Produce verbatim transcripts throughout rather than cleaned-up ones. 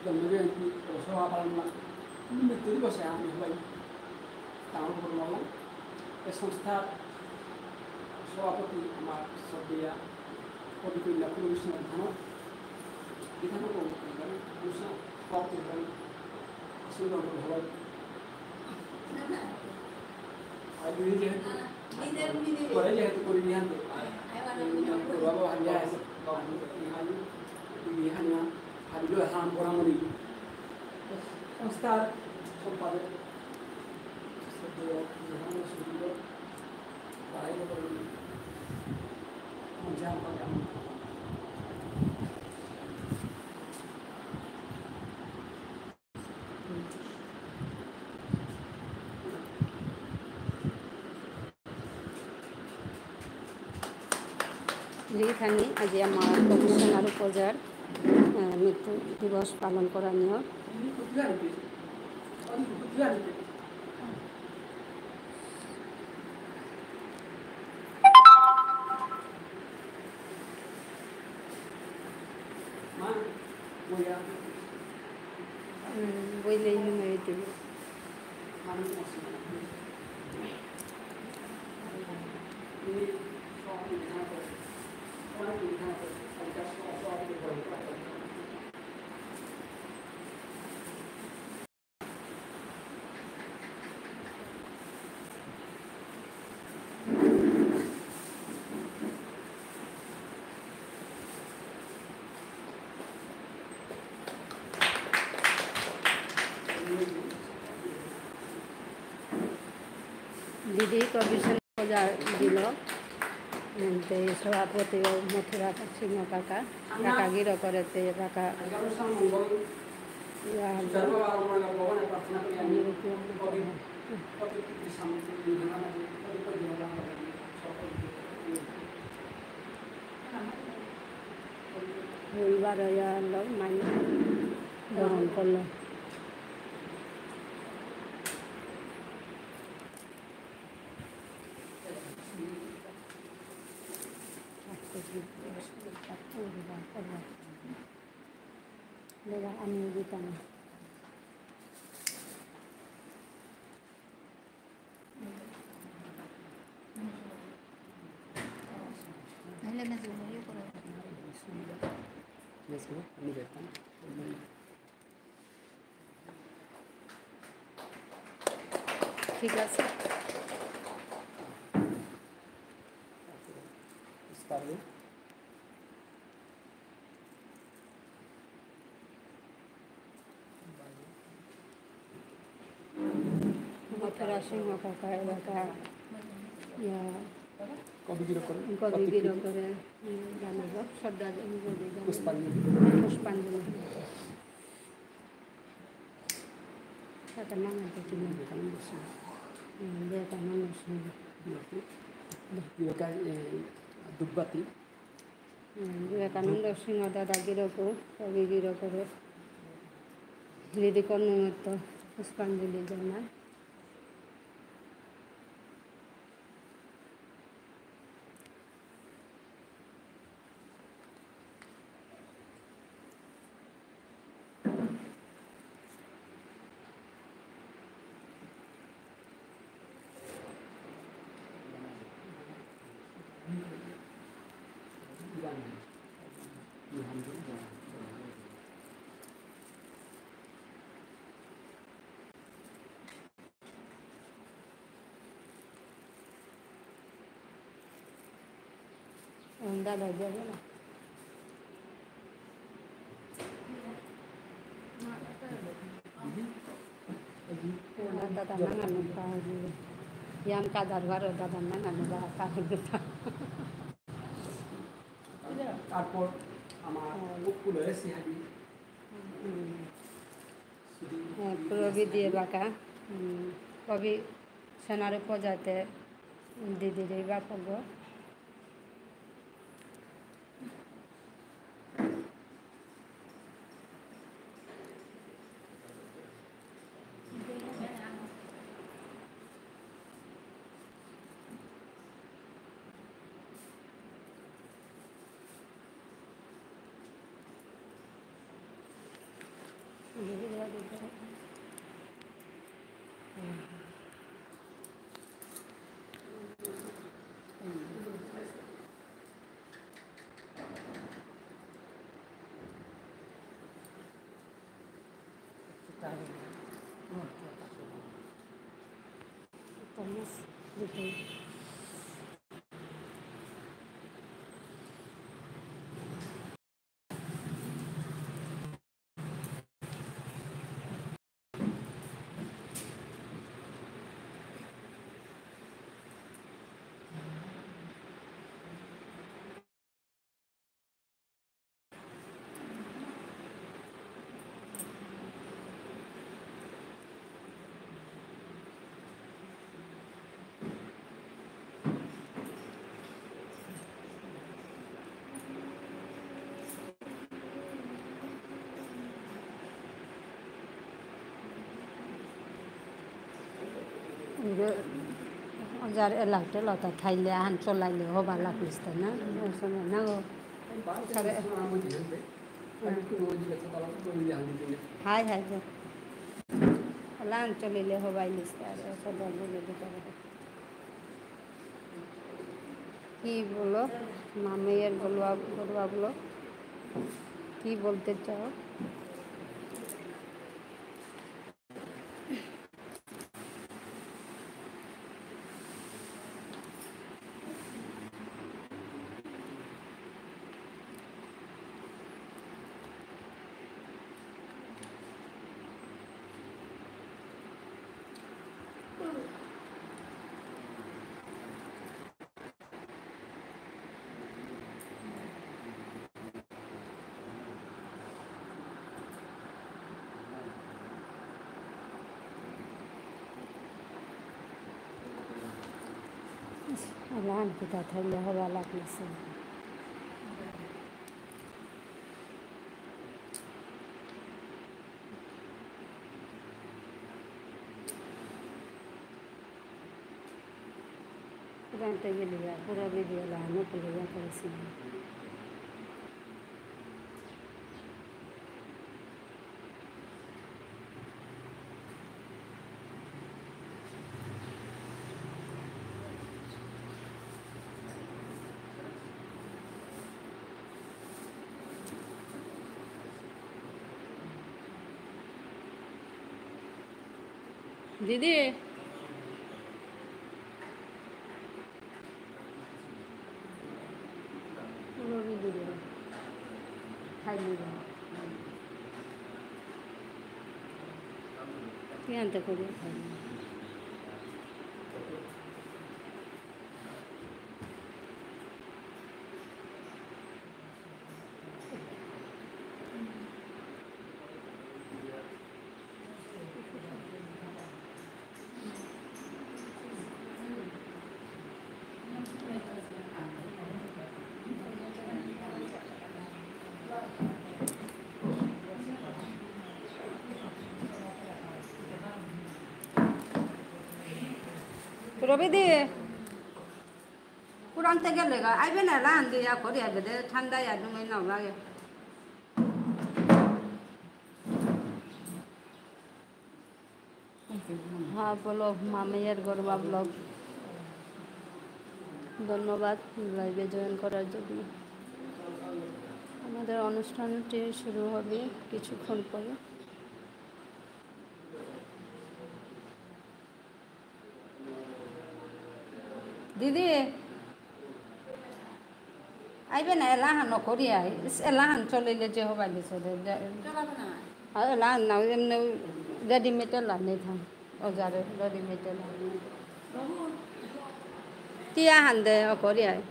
জন্মজয়ন্তী ও সভা পালন না, মৃত্যু দিবসে আমি সবাই তাঙর উপর মারলাম। এ সংস্থার সভাপতি আমার শ্রদ্ধেয়া কবিকন্যা কুলবিষ্ণু বিধান, বিধান ও অনুষ্ঠান সভাপতি হলেন সুন্দর হলেন। আর দুই যেহেতু করে যেহেতু করি নিহান তো, বাবা ভালো আছে, বাবা ভালো আছে, দুই নিহান হাবিলো হাম বরামরি। সংস্থার সম্পাদক, শ্রদ্ধেয় বিধান সুন্দর, বাইরে বলুন, মঞ্চে আমার কেমন? যেখানে আজ আমার কবি সোনার উপজার, আহ, মৃত্যু দিবস পালন করানি হয়। হুম, বইলেই মনে হইতে। দিদি কবিসন পূজা দিল, এতে সভাপতি ও মথুরা সিংহ কাকা, কাকা গিরকরে তে কাকা, ইয়া, রবিবার ইয়া লোক মানে গ্রহণ করলো। আমি দিতাম। ঠিক আছে। মথুরা সিংহ কাকা এলাকা, ইয়া, কবি গিরকরে, কবি গিরকরে, উম, জানাবো, শ্রদ্ধাঞ্জলি জানাবো। পুষ্পাঞ্জলি। পুষ্পাঞ্জলি। কাকার নাম আর কি? বিবেকানন্দ সিংহ। হুম, বিবেকানন্দ সিংহ। বিবেকা-, এ, দুব্বাতি। হুম, বিবেকানন্দ সিংহ দাদা গিরকরে, কবি গিরকরে, হৃদয় নিমিত্ত পুষ্পাঞ্জলি জানাই। দাদা যাবে না। দাদা নাঙানো পাওয়া, ইয়াম কাদার বারো দাদা নাঙানো বা পাওয়া। তারপর আমার মুকুল হয়েছে হাবি। হুম। হ্যাঁ, প্রভৃতি এলাকা, হুম, কবি সোনার উপজাতে দিদির এই বাপক। ইরে, ওজার এলাউতে লতা থাইলে আহান চলাইলে হবা লাগলিস তাই না? ওই সময় না গো। সারে-, হ্যাঁ। High, high, high. লান চলিলে হবাই লিস তাই, ওসব বলবো যদি করে। কি বলো? মামাইয়ের গরুয়া, গরুয়া বলো। কি বলতে চাও? ইস, আল্লাহ, আনকি তা থাইলে হবা লাগলিসে। পুরানতে গেলিয়া, পুরা ভিডিও লাহানো পুলিয়া করেসি। দিদি। পুরো ভিডিও খাই নিব। কি আনতে করি খাই নিব। রবি দি, পুরানতে গেলে গা, আইবে না, লান দিয়া করি আইবে দে, ঠান্ডা ইয়া ডুমে না লাগে। হ্যাঁ, বলো, মামাইয়ার গরুয়া ব্লগ। ধন্যবাদ লাইভে জয়েন করার জন্য। আমাদের অনুষ্ঠানটি শুরু হবে কিছুক্ষণ পরে। দিদি, আইবে না, এলাহান নকরি আই। ইস, এলাহান চলিলে যে হবাই দিছে দে, দে। চলাবে না। আর এলাহান না, এমনি রেডিমেড এলা নেই থাম। ওজারে রেডিমেড এলা। টিয়া হান দে, অকরি আই।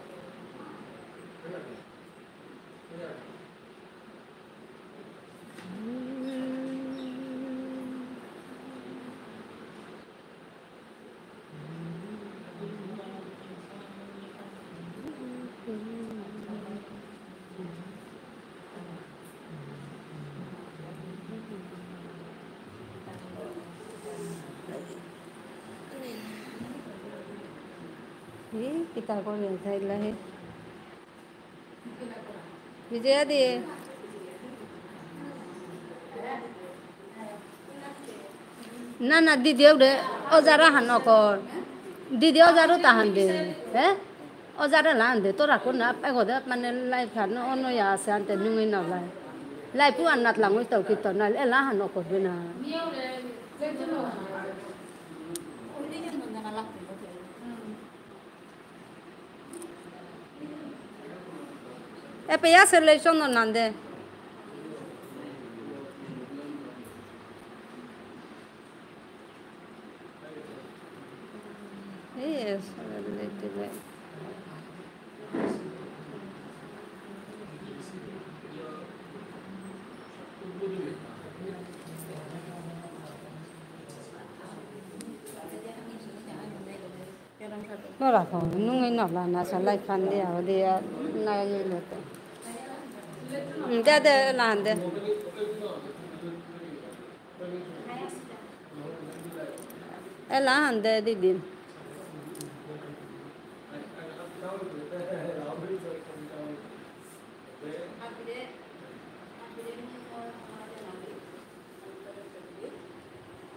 এই কিতা করে থাইলা হে? বিজয়া দি। না, না, দিদি ওরে, ওজারা হান অকর। দিদি ওজারও তাহান দে, হ্যাঁ? ওজারা লাহান দে, তোরা কোন না, এগো দে, মানে, লাইফ হান, অনয়া আছে, আনতে নুঙি না লাই। লাইফ ও আন্নাত লাঙই তাও কিতো না, এলা হান অকরবে না। এ পেয়া সেলে চন্দন নান্দে। এই সেলে দিলে। নরা ফোন, নুঙি নলা না, সলাই ফান দিয়া, ও দিয়া, না, ইয়ে লোতে। হুম, দে, দে, লাহান দে। এ, লাহান দে, দিদি।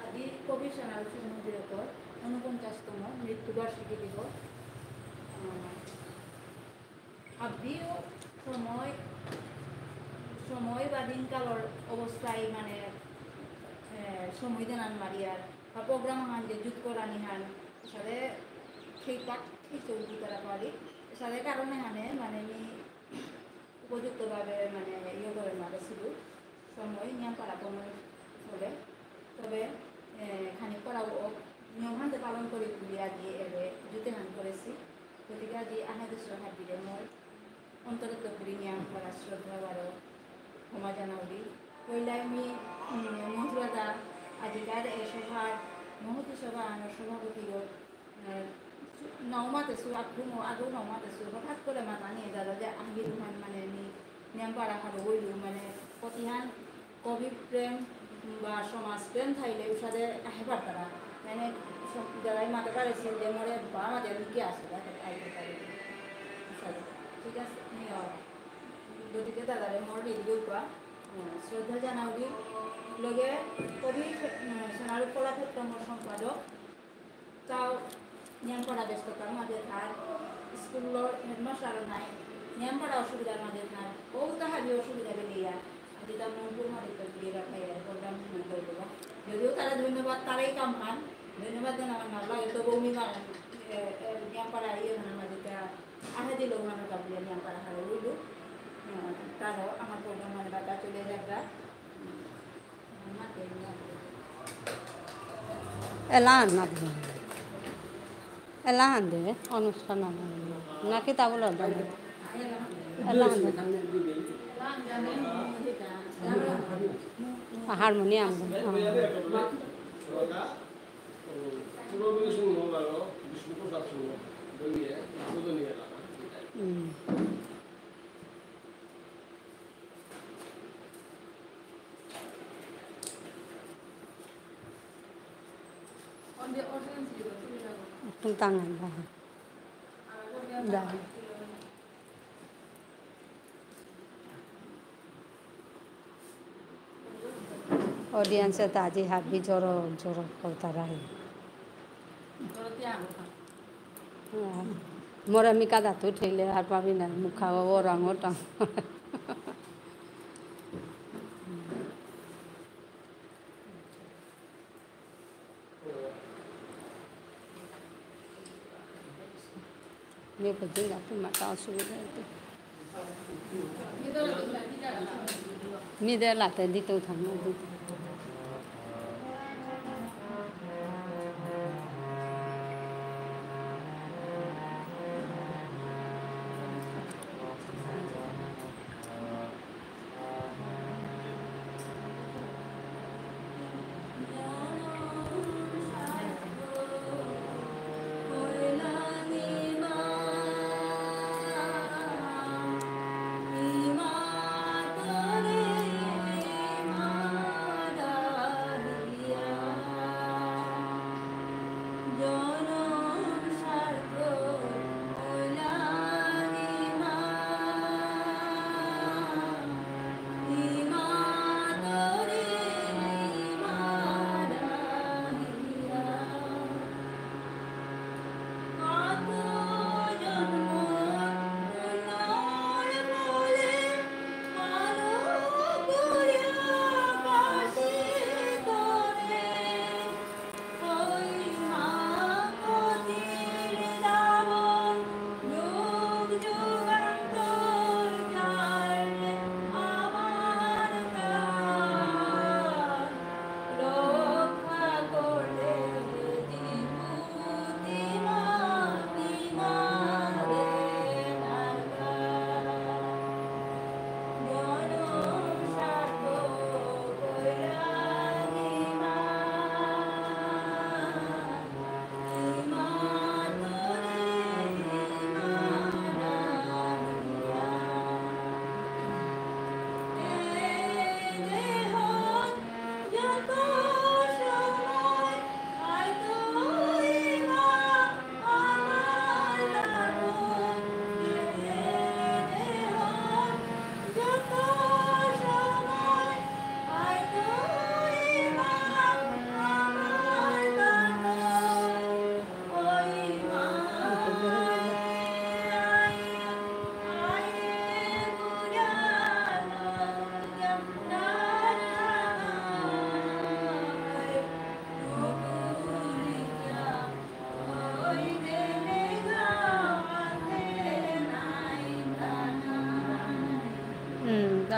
আজি কবি সোনাল সিংহ গিরকর ঊনপঞ্চাশতম মৃত্যুবার্ষিকী দিবস। আহ, আবিও সময়, সময় বা দিনকালর অবস্থায় মানে, এ, সময় দেনান মারিয়ার বা program হান যে যুক্ত করানি হান, সাথে খেইপাক খেইচৌ দিতারা পারি, সাথে কারণে হানে মানে মি উপযুক্তভাবে মানে ইয়ে করে মারেছিল। সময় নিয়াম পারা কোনো চলে। তবে, এ, খানিক পারাও ও নিয়ম হানতে পালন করে তুলি আগে এবে জুতে হান করেছি। গতিকে আজি আহা দেশর হাবিরে মই অন্তরত্ব করি নিয়াম পারা শ্রদ্ধা বারো ক্ষমা জানাউরি। পইলাই মি, উম, মথুরাদা আজিকার এ সভার মহতী সভা আনর সভাপতিও আহ, নাও মাতেসু, আকু মো আগেও নাও মাতেসু, হঠাৎ করে মাতানি এদাদা যে আহি দুহান মানে নি নিয়াম পারা হারো হইলু, মানে প্রতিহান কবি প্রেম বা সমাজ প্রেম থাইলে উসাদে আহে পারতারা। মানে সব জায়গায় মাতে পারেসি যে মোরে বা মাতে লুকিয়ে আসে, আইতে পারে। উসাদে। ঠিক আছে? নি, আহ, গতিকে দাদারে মোর রেডিও কোয়া, আহ, শ্রদ্ধা জানাউরি। লগে কবি, আহ, সোনারূপ কলাক্ষেত্র মোর সম্পাদক, তাও নিয়াম পারা ব্যস্ততার মাঝে থার, স্কুলর হেডমাস্টারও নাই, নিয়াম পারা অসুবিধার মাঝে থার, ও তাহারই অসুবিধা বেলিয়া, আজি তার মনপুর মাঝে তো গিয়ে রাখা যায়, program শুরু করে দেবো। যদিও তারা ধন্যবাদ, তারাই কাম পান, ধন্যবাদ জানাবার না লাগে, তবুও মি মা-, এ, এ, নিয়াম পারা ইয়ে মানে মাঝে তা আহে দিল ওনার কাবুলে নিয়াম পারা হারো উইলু, আহ, তারও আমার program মানে বাতা চলে যাবে। এলাহান না দে। এলাহান দে, অনুষ্ঠান না দে। না কিতা বুলো দে। এলাহান দে। হারমোনিয়াম দে। হুম। Tungtangan ba? Da. Audience ta aji habi joro joro kotarahi. Mora mika datu thele har pabi na mukha orang otang. Ni ko dinga tu mata asubida tu. Ni de la te di tu thang di tu.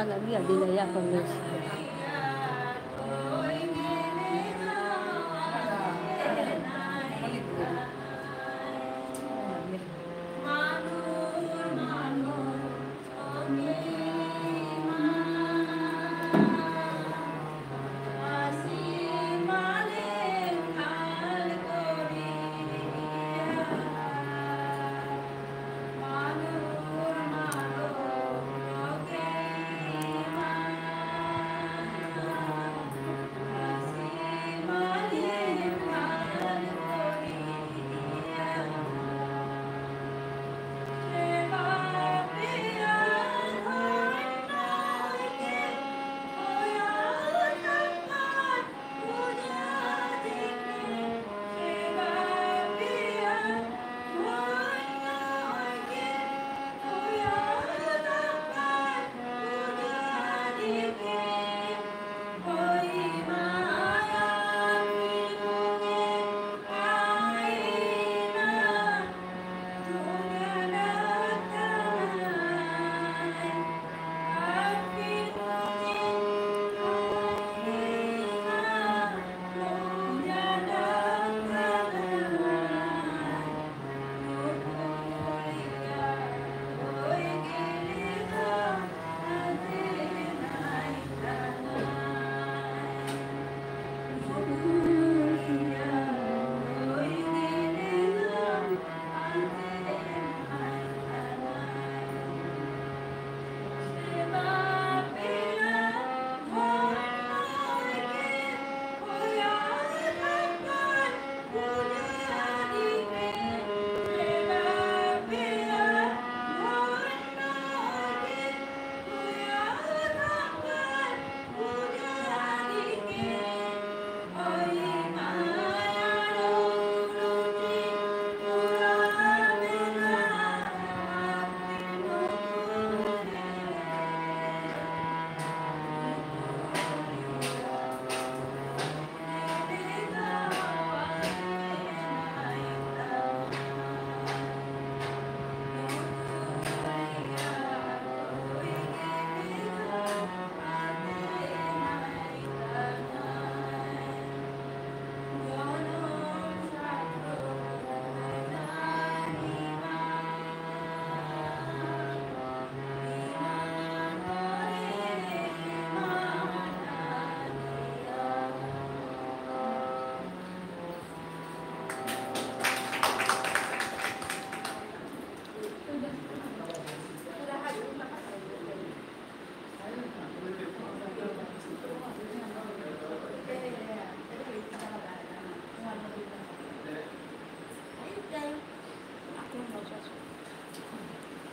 লাগিয়া দিলে ইয়া করলে।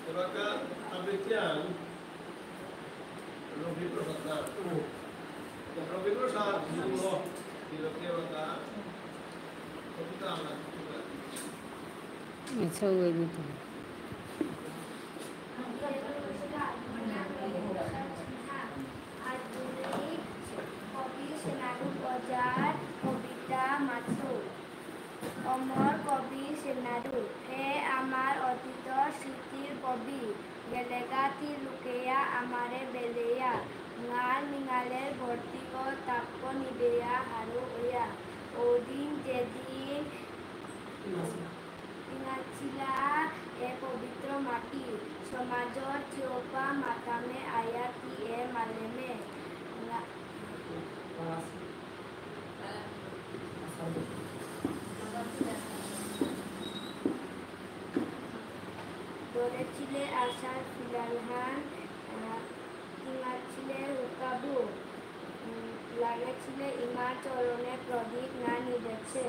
এবাকা আবৃত্তি আন রবিপ্রসাদ দা। রবিপ্রসাদ, শুভ, তিলকীয় বাতা, কবিতা আন। আচ্ছা, ওই দিতে। কবি সেনারূপ ওঝার কবিতা মাথু। অমর কবি সেনারূপ, হে আমার অতীতর স্মৃতির কবি, গেলেগা তি লুকেয়া আমারে বেলেয়া, ঙাল নিঙালের বর্তিগ তাপ্প নিবেয়া হারৌ অয়া। ঔদিন যেদিন টিঙাচিলা এ পবিত্র মাটি, সমাজর চিওপা মাতামে আয়া তি এ মালেমে। লা-, ধরেছিলে আশার ফিলালহান, আহ, টিঙাছিলে হুকাবু। উম, লাগেছিলে ইমার চরণে প্রদীপ না নিবেছে।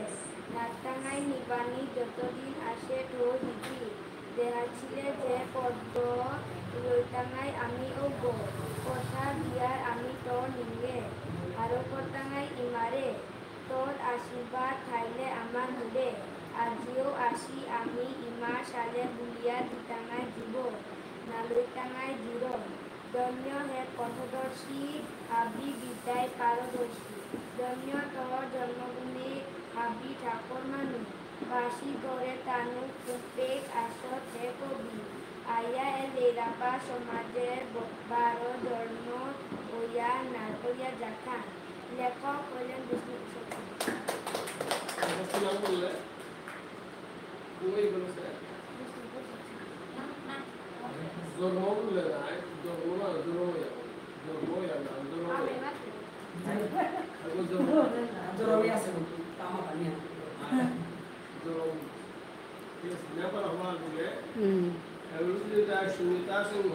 নাত্তাঙাই নিবানি যতদিন আসে ঠো দিদি। দেহাছিলে যে পদ্ম লইতাঙাই আমি অগ। কথা দিয়ার আমি তো নিঙে। আরো করতাঙাই ইমারে। তোর আশীর্বাদ থাইলে আমার মুরে। আজিও আসি আমি ইমার সালে বুলিয়া দিতাঙাই জীবন। না লইতাঙাই জিরন। ধন্য হে পথদর্শী, হাবি বিদ্যায় পারদর্শী। ধন্য তোর জন্মভূমি, হাবি ঠাকুর মানু। বাসি ঘরে তানু, খুব বেগ আসত হে কবি। আয়া এ লেইরাপা সমাজে ব-, বারো ধর্ম ওয়া নারকলিয়া জাকান। লেখক হলেন বিষ্ণুপ্রসাদ সিংহ। ধর্ম বললে না, ধর্ম না, ধর্ম ইয়া, ধর্ম ইয়া, ধর্ম ইয়া। ধর্ম ইয়া আছে, তামা পানি আছে। ধর্ম। Yes, নেপাল হওয়া বলে, হুম। এগুলো যদি তার সুমিতা সিংহ।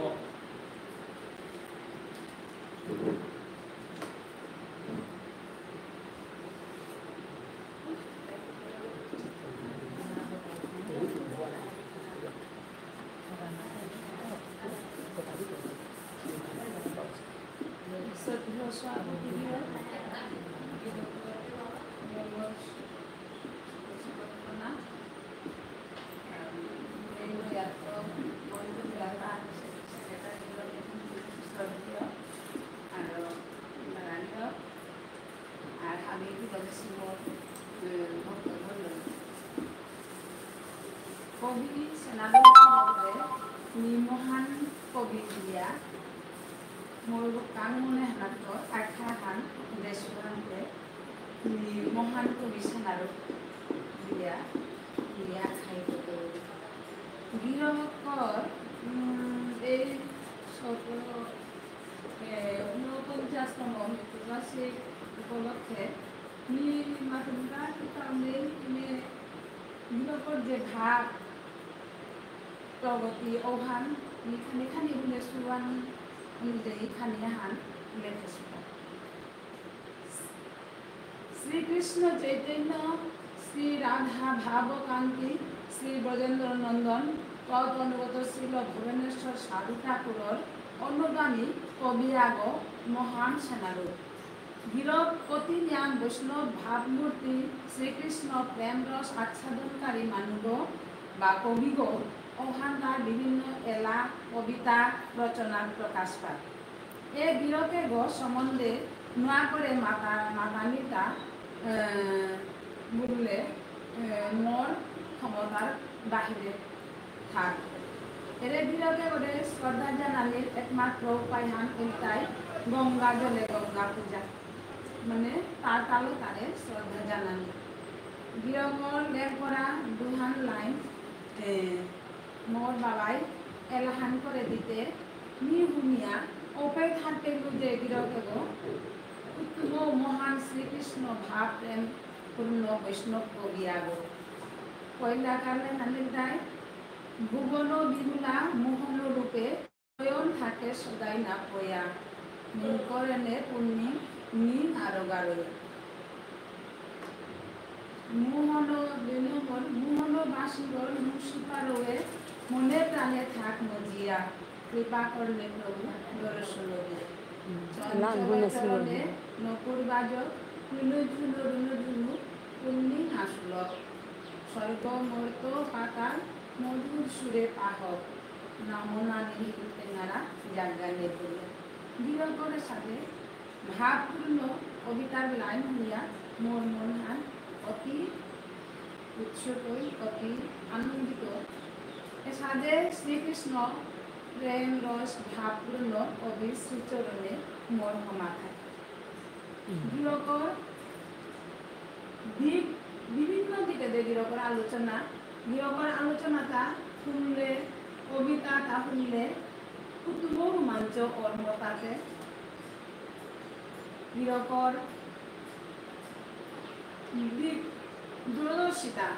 আর আমি কি বলেছি মোর, এ, বক্তব্য হলো, কবি সেনারুর মতে নি মহান কবি দিয়া মোর কাং মনে হানাত আখ্যা হান দেশ হানতে নি মহান কবি সেনারু দিয়া দিয়া খাই করতে গিরকর, উম, এই সতেরো এ, ঊনপঞ্চাশতম মৃত্যুবার্ষিক উপলক্ষে মি মাতুমগা কিতামে ইমে গিরকর যে ভাব প্রগতি ওহান মি খানি খানি বুলে সুয়ান অনুযায়ী খানি হান লেখেসুতা। শ্রীকৃষ্ণ চৈতন্য, শ্রী রাধা ভাবকান্তি, শ্রী ব্রজেন্দ্র নন্দন, তৎ অনুগত শ্রীল ভুবনেশ্বর সাধু ঠাকুরর অনুগামী কবি আগ মহান সেনারূপ। গিরক অতি নিয়াম বৈষ্ণব ভাবমূর্তি শ্রীকৃষ্ণ প্রেম রস আচ্ছাদনকারী মানুগ বা কবিগ অহানকার বিভিন্ন এলা কবিতা রচনাত প্রকাশ পায়। এ গিরকেগ সম্বন্ধে নুয়া করে মাতা-, মাতানিতা, এ, বুললে, এ, মোর ক্ষমতার বাহিরে থাক। এরে গিরকেগরে শ্রদ্ধা জানানির একমাত্র উপায়হান ইলতাই গঙ্গা জলে গঙ্গা পূজা। মানে, তার তালো তারে শ্রদ্ধা জানানি। গিরকর লেখকরা দুহান লাইন, এ, মোর বাবাই এলাহান করে দিতে নি হুনিয়া ওপে থাকতে লুজে গিরকেগ উত্তম মহান শ্রীকৃষ্ণ ভাব প্রেম পূর্ণ বৈষ্ণব কবি আগ। পয়লা কালে হানির দায় ভুবন বিহুলা মোহন রূপে নয়ন থাকে সদাই না পয়া, নিকরণে পুণ্যি নি আরোগারো। মোহন, দুই নম্বর, মোহন বাসুর মুসিপারোয়ে মনে প্রাণে থাক মজিয়া, কৃপা করলে প্রভু দর্শন দিয়া। হুম, চঞ্চল লাল গুণে চরণে সুন্দর। নকুর বাজক, নুনু ঝুনু রুনু ঝুনু, পুণ্যি নাসুলক। স্বর্গ মর্ত পাতাল মধুর সুরে পাহক, নামনা নিহি উঠে নারা জাগা নেপুরিয়া। গিরকর সাদে ভাবপূর্ণ কবিতার লাইন হুনিয়া মোর মনহান অতি উৎসুক হই, অতি আনন্দিত। এসাদে শ্রীকৃষ্ণ প্রেম রস ভাবপূর্ণ কবির শ্রীচরণে মোর ক্ষমা থাকে। হুম। গিরকর দিক, বিভিন্ন দিকে দে গিরকর আলোচনা, গিরকর আলোচনাটা শুনলে, কবিতাটা শুনলে, কুটুম্ব রোমাঞ্চ অর মতাতে। গিরকর দিক দূরদর্শিতা,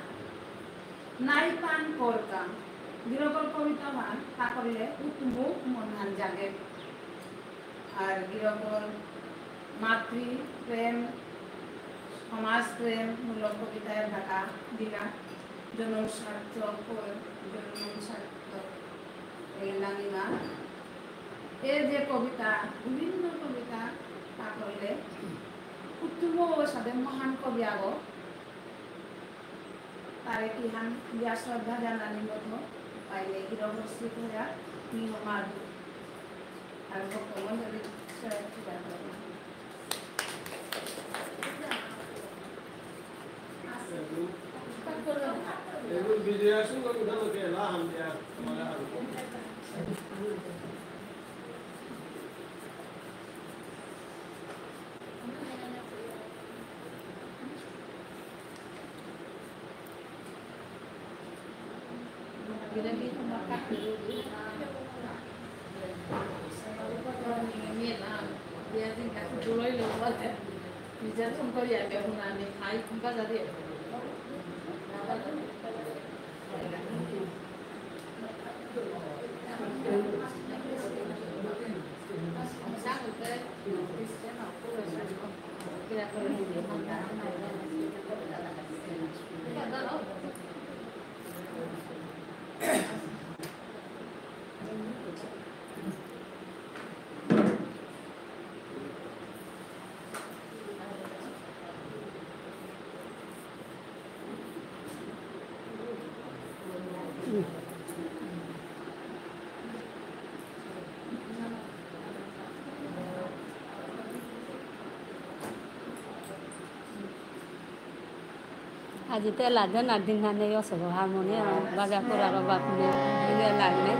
নাই পান করতাম, গিরকর কবিতা মান তা করলে কুটুম্ব মনহান জাগে। আর গিরকর মাতৃ প্রেম, সমাজ প্রেম মূলক কবিতায় ঢাকা দিলা, জনম সার্থক, জনম সার্থক, এলানিমা। এর যে কবিতা, বিভিন্ন কবিতা তা করলে উত্তম ও সাদে মহান কবি আগ তারে কিহান দিয়া শ্রদ্ধা জানানি মতো পাইলে গিরকর স্মৃতি হয়া নিয়ম আদু। আর বক্তব্য যদি এগুলো বিজয় আসুন, ওগুলো কে লাহান দিয়া, তোমার আর আজি তে লাজে না দিন হানে ইয়ো সব হারমোনিয়াম বাজা করার বাপ নে, ইলে লাগলে।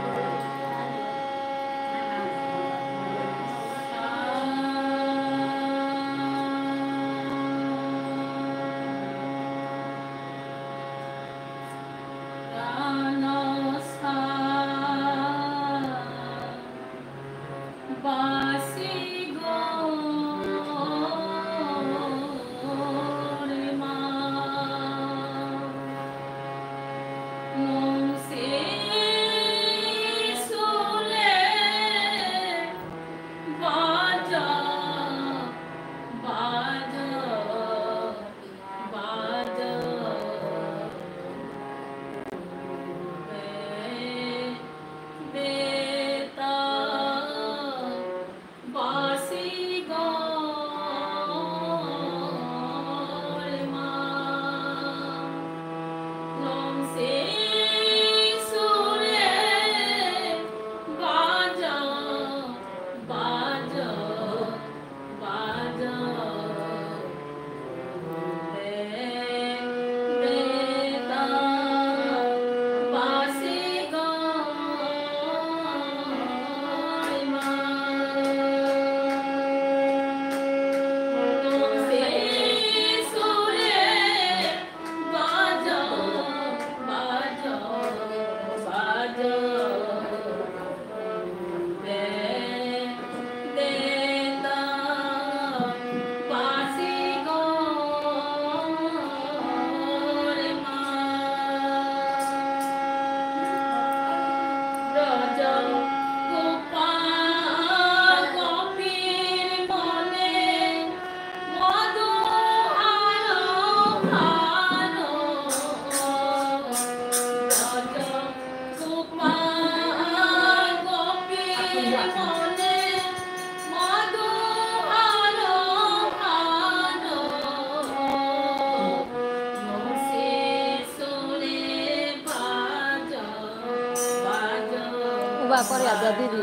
উবা করে আদা দিদি।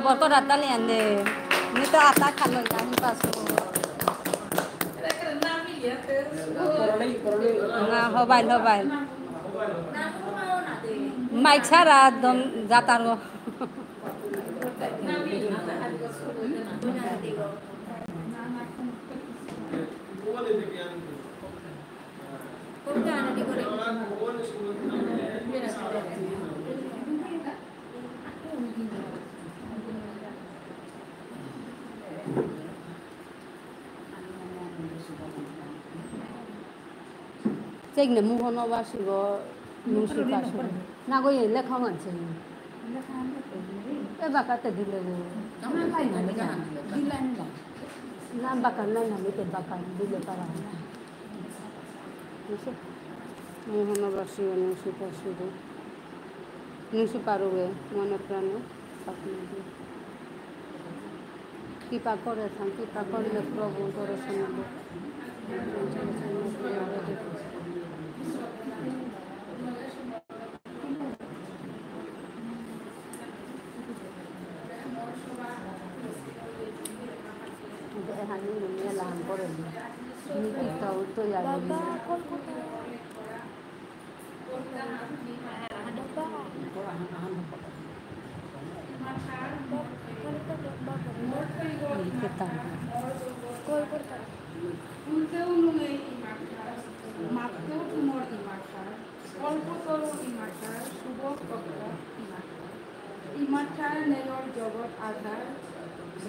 বরকত আতালি আনদে। মি তো আতা খালো, আমি পাসু। না, হবাইল, হবাইল। মাইক ছাড়া একদম যাতার গো। চেক নে মোহন বাসিব নুসি পাসু। না গো, এ লেখা মানছে। এ বাকাতে দিলে গো। না, বাকা নাই না, মিতে বাকা দিলে পারা না। বুঝছো? মোহন বাসিব নুসি পাসু। নুসি পারুগে মনে প্রাণে। কৃপা করে থান, কৃপা করলে প্রভু দর্শন দেব। এহানি মেলা করে। নীতি তো তৈরি। ফুলতেও নুঙেই ইমাঠার, মাততেও ঠুমর ইমাঠার, কল্পতরু ইমাঠার, সুবল তত্ত্ব ইমাঠার। ইমাঠার নেয়র জগৎ আধার,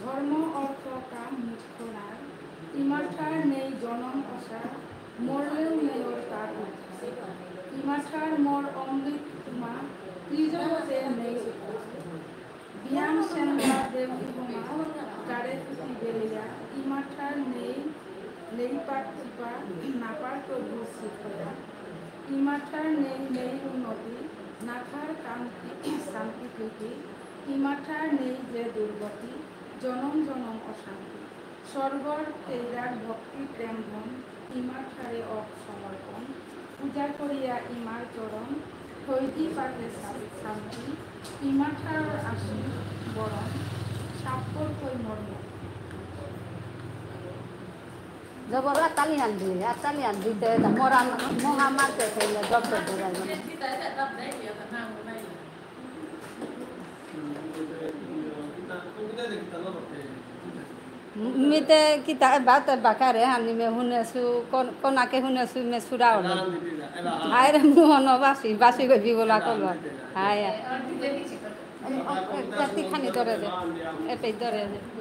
ধর্ম অর্থ কাম মোক্ষ নার। ইমাঠার নেই জনম অসার, মরলেও নেয়র তার উদ্ধার। ইমাঠার মর অমৃত উমা, ত্রিজগতে নেই উদ্ধার। ব্যায়াম সেনবা দেউরি বোমা, গারে তুতি বেলিয়া, ইমাঠার নেই, নেই পার কৃপা, না পার তবু শিখয়া। ইমাঠার নেই, নেই উন্নতি, না থার কান্তি, শান্তি প্রীতি। ইমাঠার নেই যে দুর্গতি, জনম জনম অশান্তি। স্বর্গর তেইরার ভক্তি প্রেম ধন, ইমাঠারে অক সমর্পণ। পূজা করিয়া ইমার চরণ, থৈতি পাতে শা-, শান্তি। ইমাঠারর আশীষ বরণ, সাক্ষর থৈ মর্ম। জবর আতালি আনবি, আতালি আনবি, তে এটা মরা, মহা মারতে চাইলে জব জব ধরে আনবি। মিতে কিতা এবাতে বাকারে হানি মে হুনেসু, কোন, কোনাকে হুনেসু মে সুরা হলো। হায় রে মোহন বাসি, বাসি গই বিবলা করলো। হায়। জাতি খানি ধরে দে। এপে ধরে দে।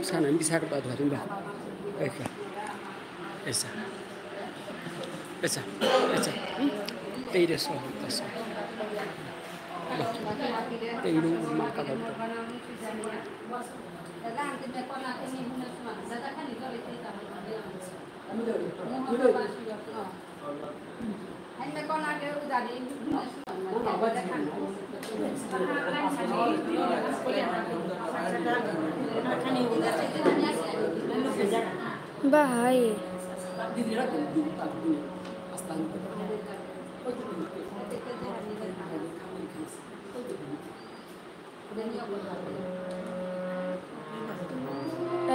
Sana bisa ka ba duha rimba. Eka. Esa. Esa. Esa. Hmm? Teire so, esa. Teire ma ka ba. Bahai.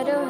Aduh.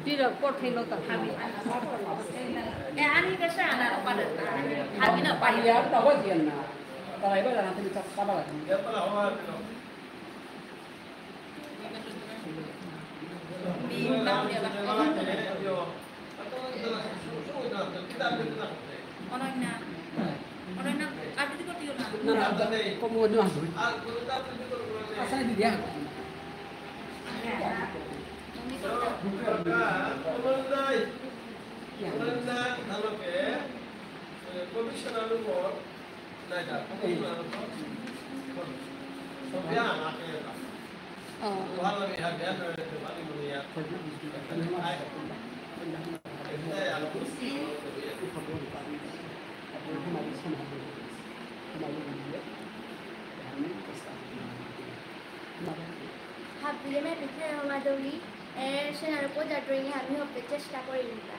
দিদি, পড়ে লো তো। এ, আমি বেশি আনার পারে না। আমি না পারি। আর তাও দিয়ে না। তারা এবার জানাতে চাপ পাবা লাগে। অনন্যা, অনন্যা, আবৃত্তি করতেও না। না, না, কম মনে হয়। আচ্ছা, দিদি, হ্যাঁ। হাবিরে মে পিঠে হমা দৌড়ি, এ, সেনার পূজা ড্রয়িং আমি হতে চেষ্টা করি নিতা।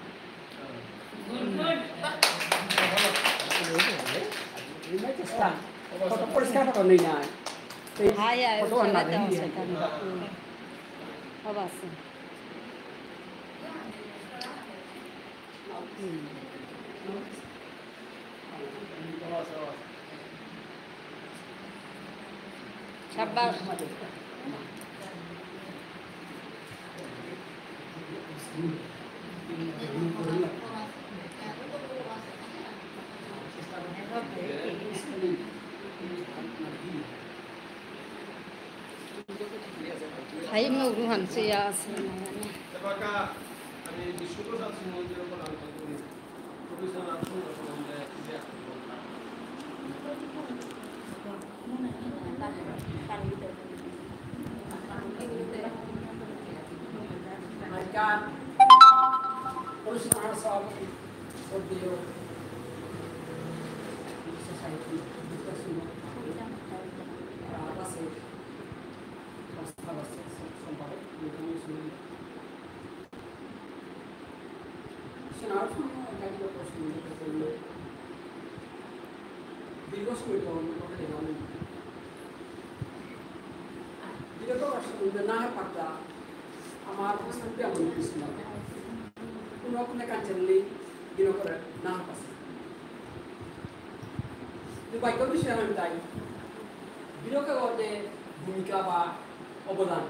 কত পরিষ্কার ফটো নেই না। এই হাই, হাই, ফটো আর না সেটা দেওয়া নেই। সেটা। হুম। বাবা আছে। হুম। সাব্বাস। হাই মুখ হানসে ইয়া আছে। শোনার সময় একাধিক প্রশ্ন উঠে পড়ল। দীর্ঘ সময় তো অন্য কথা জানি। দীর্ঘ প্রশ্ন উঠে না হয় পাতা আমার প্রশ্নটি এমন কিছু না। কোনো কোনো কাঞ্চন নেই, দীর্ঘ করে না হয় পাশে। দুর্ভাগ্য বিষয় আমি তাই। দীর্ঘ যে ভূমিকা বা অবদান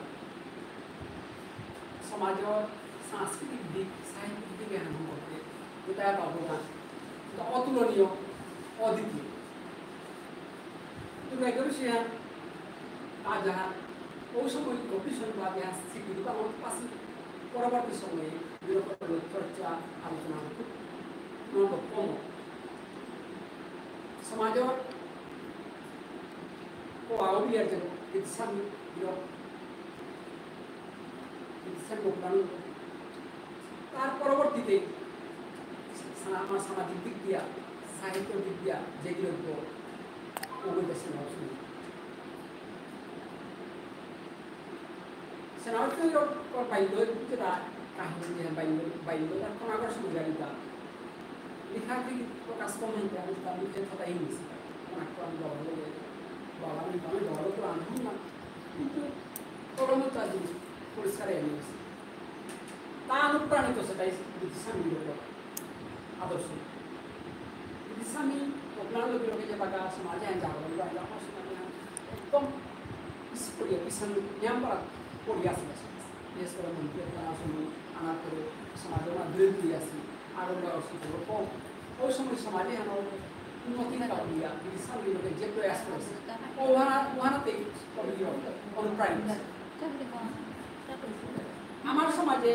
সমাজর সাংস্কৃতিক দিক, সাহিত্যিক দিকে আরম্ভ করতে, এটা একটা অবদান, এটা অতুলনীয়, অদ্বিতীয়। কিন্তু এগুলো সে আর তা যাহা ওই সময় কম্পিটিশন বা যাহা স্বীকৃতি পাওয়া পাশে পরবর্তী সময়ে নিরপেক্ষ চর্চা আলোচনা খুব মনোরম। সমাজর ও আউলিয়ার জন্য ইসলামী বিরোধ ইসলাম লোকদান। তার পরবর্তীতে সা-, আমার সামাজিক দিক দিয়া, সাহিত্য দিক দিয়া যে বিরোধ ওগুলো দেশে ভাবছিল। সেনাপতি বাইন্দ যেটা কাহিনী যে বাইন্দ, বাইন্দ তার কোন আকর্ষণ জানিতা। লেখা থেকে প্রকাশ কম হইতে আমি তার মুখে কথাই নিয়েছি। কোন একটা আমি বাবা বলে, বাবা আমি, আমি বাবা তো আনবো না। কিন্তু কলমে তার জিনিস পরিষ্কার হয়ে নিয়েছি। তা অনুপ্রাণিত সেটাই গীতিস্বামী লোক আদর্শ। গীতিস্বামী অপ্রাণ লোকের যে বাগা সমাজে আমি যাবো, আমি যাবো, আমার সমাজে আমি একদম পিছ পড়িয়া, পিছন নিয়াম পারা পড়িয়া আসি। বিশেষ করে মন্ত্রী এখানে আসুন, আমার করে সমাজে আমার দূরে দূরে আসি, আরো বড় অসুবিধা হলো কম। ওই সময় সমাজে আমার উন্নতি না করিয়া, গীতিস্বামী লোকে যে প্রয়াস করেছে, ও ওহানা, ওহানাতেই কবি অনুপ্রাণিত। আমার সমাজে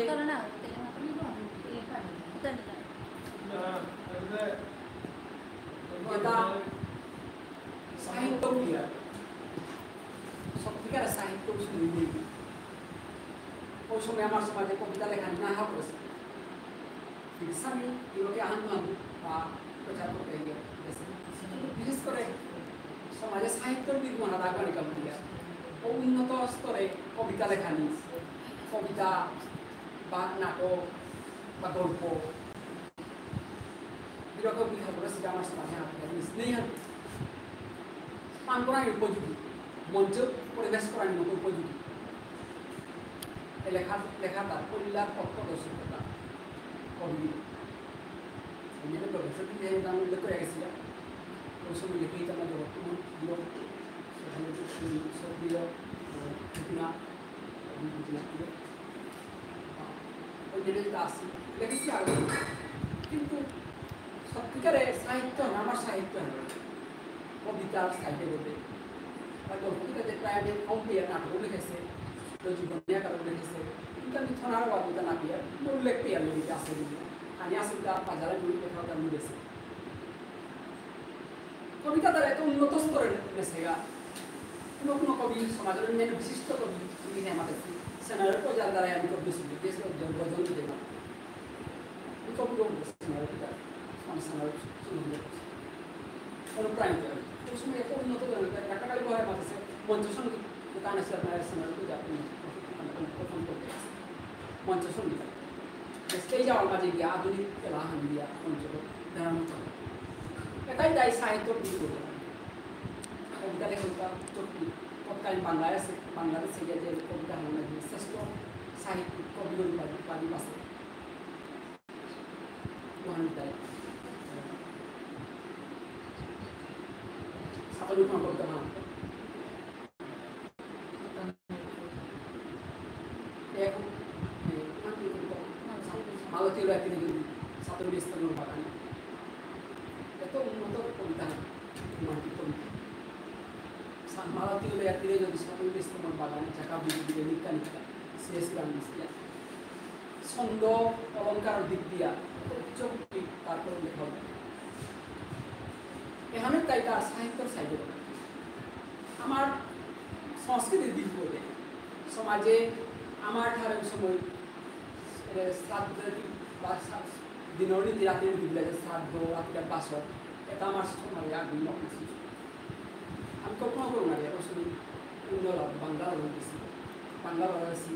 যেটা সাহিত্য বুলিয়া, সত্যিকারের সাহিত্য বুলিয়া, ওই সময় আমার সমাজে কবিতা লেখা না হওয়া করেছে। গীতিস্বামী এগুলোকে আহ্বান বা প্রচার করতে গিয়ে গেছে। কিন্তু বিশেষ করে সমাজে সাহিত্যর দিক মনে রাখবার কাম দিয়া ও উন্নত স্তরে কবিতা লেখানি, কবিতা বা নাটক বা গল্প, এরকম লেখা করে সেটা আমার সমাজে হাতে নিস নেই আর। স্থান করানি উপযোগী, মঞ্চ পরিবেশ করানি মতো উপযোগী। এ লেখা, লেখা তার পরিলার পথপ্রদর্শকতা কবি। এমনি প্রফেসর থেকে এটা আমি উল্লেখ করে গেছিলাম। ওই সময় লিখে এটা আমার জগৎ, সেখানে সক্রিয়, আহ, ঘটনা, ঘটনা ছিল। ওই দিনে যেটা আসছে, লেখেছি আগে। কিন্তু সত্যিকারে সাহিত্য না, আমার সাহিত্য না। কবিতার সাইডে বলতে। আর গল্প কবিতা যে প্রায় আমি কম পেয়ে নাটকও লিখেছে, তো জীবনী আকারও লিখেছে। কিন্তু আমি থনার বাবুতা না পেয়ে, উল্লেখ পেয়ে আমি লিখে আসে দিদি। আমি আসলে তার বাজারে বই লেখা তার মিলেছে। কবিতা তার এত উন্নত স্তরে গেছেগা। কোনো কোনো কবি, সমাজের অন্যান্য বিশিষ্ট কবি, তুমি আমাদের সেনারের প্রচার দ্বারাই আমি কবি শুনি, দেশে অর্জন, অর্জন দিতে পারি। আমি কবি কবি সেনারের প্রচার, আমার সেনারের সম্বন্ধে অনুপ্রাণিত হয়। ওই সময় এত উন্নত ধরনের একটা কালী বহায় মাতেছে মঞ্চ সঙ্গীত, যেটা আনেছে আপনার সেনারের প্রচার, প্রথম করতে মঞ্চ সঙ্গীত। স্টেজ আমার মাঝে গিয়া আধুনিক এলাহান দিয়া মঞ্চ দেওয়ার মতো। এটাই তাই সাহিত্য কিন্তু কবিতা লেখকরা চট্টি তৎকালীন বাংলাদেশে, বাংলাদেশে গিয়ে যে কবিতা হল শ্রেষ্ঠ সাহিত্যিক কবি উপাধি, উপাধি পাসে। মহান বিদ্যালয়। সাতজন কর্মকর্তা মহান। এখন, এ, মালতী রায় তিলক সাতর বিস্তর বাগানে। এত উন্নত কবিতা, রোমান্টিক কবিতা। সা-, মালতী রায় তিলক যদি সাতর বিস্তর বাগানে, চাকা বুঝে দিলে নিকা নিকা, সি এস রামকৃষ্ণ। ছন্দ, অলংকার দিক দিয়া, উচ্চ কোটি তারপর লেখা হবে। এখানে তাই তার সাহিত্যর সাইডে আমার সংস্কৃতির দিক বলে সমাজে আমার ঠারর সময়, এ, শ্রাদ্ধ বা শ্রা-, দিনর নীতি, রাতের নীতি বলে যে শ্রাদ্ধ, রাতির বাসর, এটা আমার সমাজে আগে নকল ছিল। আমি কল্পনা করবো না, এখন শুধু অন্য লা-, বাংলা লাগা বেশি, বাংলা লাগা বেশি,